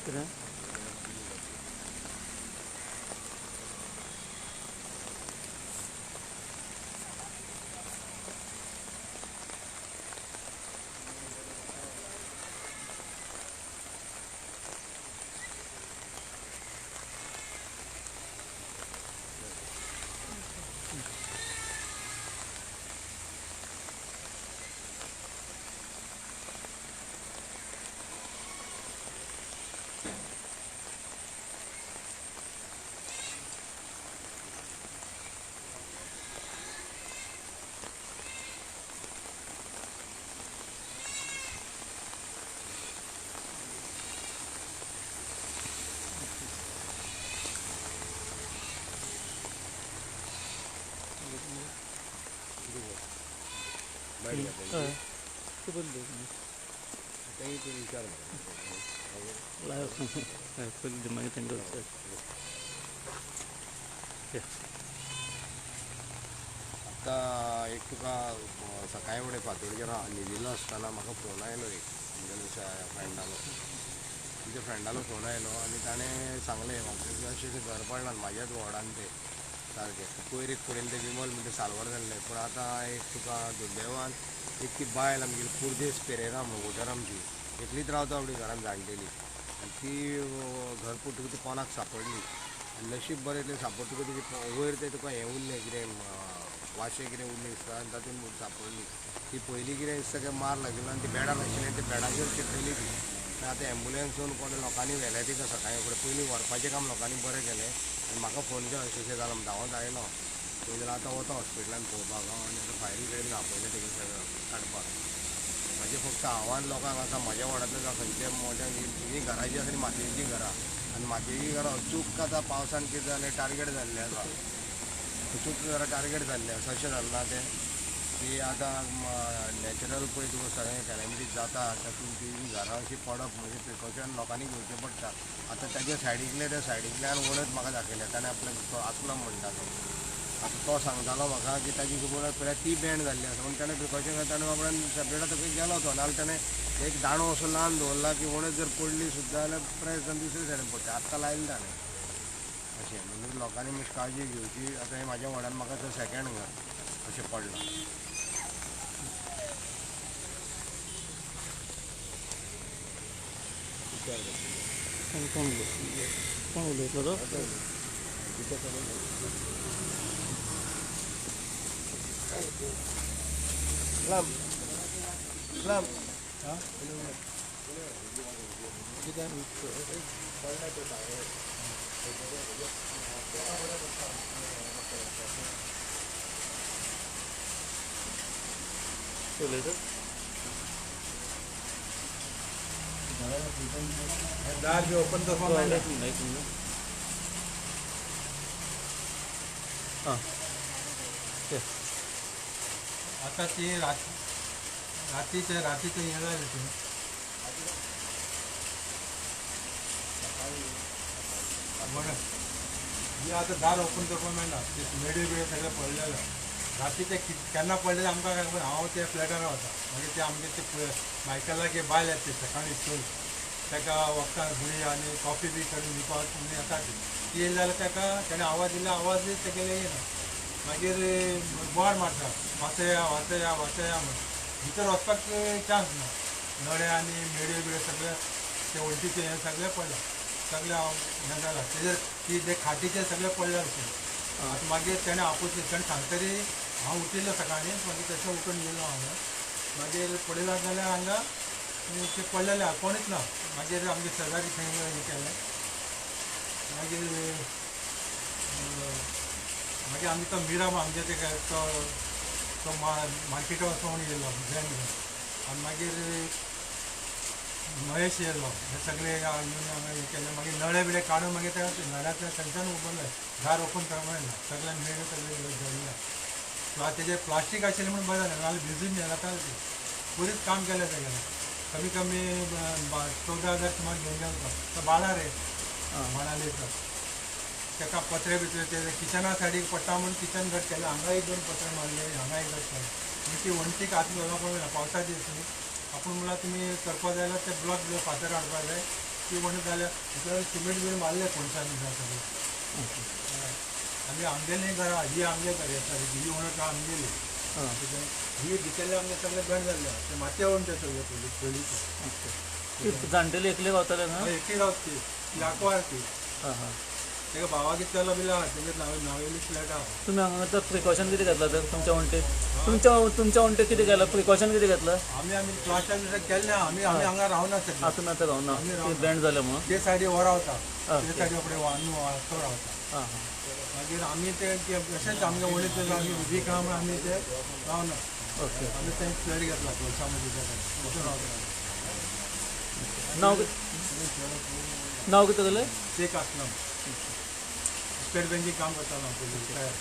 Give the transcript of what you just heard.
कितें आतां एक तुका सकाळी फुडें फांतोडेचेर न्हिदिल्लो आसतना म्हाका फोन आयलो एक आमच्या फ्रेंडालो आमच्या फ्रेंडालो फोन आयलो आनी ताणें सांगलें म्हाका अशें अशें घर पडलां म्हाज्याच वॉर्डान तें सारकें पयर एक पडिल्लें तें विमल म्हणटा साल्वार जाल्लें. पूण आतां एक तुका दुर्दैवान एक ती बायल आमगेली पुर्देस पेरेरा म्हणून वोटर आमची एकलीच रावता आपली घरान जाणटेली आनी ती घर पडटकूच ती कोणाक सांपडली आनी नशीब बरें इतलें सांपडटकूच तेजी वयर तें तुका हें उरलें कितें वाशे कितें उरलें दिसता आनी तातूंत सांपडली ती. पयलीं कितें दिसता की मार लागिल्लो आनी ती बेडार आशिल्ली आनी ती बेडाचेर चिड्डली ती. आतां एम्बुलन्स येवन कोण लोकांनी व्हेलें तिका सकाळीं फुडें. पयलीं व्हरपाचें काम लोकांनी बरें केलें आनी म्हाका फोन केलो अशें अशें जालां म्हूण धांवत आयलो पळय जाल्यार आतां वता हॉस्पिटलान पळोवपाक हांव आनी आतां फायर ब्रिगेडीन आपयलें तेगे सगळें काडपाक. म्हाजें फक्त आव्हान लोकांक आसा म्हाज्या वॉर्डांतल्या जावं खंयच्या मोट्यान जीं घरां जीं आसा तीं मातयेचीं घरां आनी मातयेचीं घरां अचूक आतां पावसान कितें जालें टार्गेट जाल्लें आसा अचूक घरां टार्गेट जाल्लें आसा. अशें जालें ना तें की आतां नॅचरल पळय तुका सगळें कॅलॅमिटीज जाता तातूंत ती घरां अशीं पडप म्हणजे प्रिकॉशन लोकांनी घेवचें पडटा. आतां ताच्या सायडींतले त्या सायडींतल्यान वणत म्हाका दाखयल्या ताणें आपल्या तो आसलम म्हणटा तो आतां तो सांगतालो म्हाका की ताजी खबर पळय ती बँड जाल्ली आसा पूण ताणें प्रिकॉशन ताणें बाबड्यान सेपरेट आतां खंय गेलो तो नाजाल्यार ताणें एक दांडो असो लावन दवरला की वणत जर पडली सुद्दां जाल्यार प्रेस जावन दुसरे सायडीन पडटा. आत्तां लायलें ताणें अशें म्हणून लोकांनी मातशी काळजी घेवची. आतां हें म्हाज्या वॉर्डान म्हाका तो सेकेंड घर अशें पडलां. कोण उलयतलो तो? दार बी ओपन करपाक मेळना. आतां ती रातीचें रातीचें हें जालें तें बरें ही आतां दार ओपन करपाक मेळना. ते मेड्यो बिड्यो सगळें पडलेलें रातीचें केन्ना पडलें आमकां काय खबर. हांव त्या फ्लॅटार रावता मागीर ते आमगे ते मायकलागे बायल येता ते सकाळीं चड ताका वखदां गुळी आनी कॉफी बी करून दिवपाक म्हणून येता ती. ती येयली जाल्यार ताका तेणें आवाज दिलो आवाज तेगेले येयना. मागीर बोवाळ मारता वाचया वाचया वाचया म्हण. भितर वचपाक चान्स ना. नळे आनी मेड्यो बिड्यो सगळे ते वण्टीचे हें सगळें पडलां सगळें हें जालां तेजेर ती जे खाटीचे सगळें पडलें अशें. आतां मागीर तेणें आपोवचें तेणें सांगतरी हांव उठिल्लो सकाळीं मागीर तशें उठून येयलो हांगा. मागीर पळयलां जाल्यार हांगा ते पडलेले आहा कोणूच ना. मागीर आमगे शेजारी थंय हें केलें मागीर मागीर आमी तो मिरा आमगे ते तो तो मार्केटा वचपा म्हणून येयलो बँक घेवन आनी मागीर महेश येयलो हे सगळे येवन हांगा हें केलें. मागीर नळे बिळे काडून मागीर त्या नळ्यांतल्या थंयच्यान उबरलें दार ओपन करपाक मेळना सगळ्यान मेळ्यो सगळे जळ्ळ्या. तेजेर प्लास्टीक आशिल्लें म्हणून बरें जालें नाजाल्यार भिजून जाता तें. पुरीच काम केलें तेगेलें कमी कमी 14,000 सुमार घेवन गेलो तो बाळार रे बाणालेचो ताका पत्रे बित्रे ते किचना सायडीक पडटा म्हणून किचन घट केलें. हांगा एक दोन पत्रे मारले हांगा एक घट केलें म्हणजे ती वण्टीक हात घालपाक मेळना पावसा दीस न्ही. आपूण म्हणल्यार तुमी करपा जाय जाल्यार ते ब्लॉक फातर हाडपा जाय ती वणत जाल्या भितर सिमेंट बीन मारले कोणशांनी सगळें. आनी आमगेलीं घरां ही आमगे घर आसा ही वणत आमगेली ही भितरले आमगे सगळे बेंड जाल्ले ते मातये वणटे सगळे पयलीं पयलींचे. ती जाणटेली एकली गावताले ना? एकटी रावत ती ती आंकवार ती. हां हां. तेका भावाक चलो बिलो आहा तेगे नावेली फ्लॅट आहा. तुमी हांगा तर प्रिकॉशन कितें घेतला तर तुमच्या वण्टीक? तुमच्या वण्टीक कितें केलां प्रिकॉशन कितें घेतलं? आमी आमी प्लास्टर बिस्टर केल्लें आमी आमी हांगा रावना सगळे. आं तुमी आतां रावना ती बँड जाल्या म्हणून? ते सायडी हो रावता ते सायडी फुडें वास्तव रावता. हां हां. मागीर आमी ते अशेंच आमगे वणीत आमी वीक आहा म्हणून आमी ते रावना. ओके. आमी थंय फ्लॅट घेतला गोलसामध्ये तितून रावता. नाव नाव कितें तुगेलें? शेख असलम. स्टेट बँकेक काम करतालो हांव पयलीं रिटायर.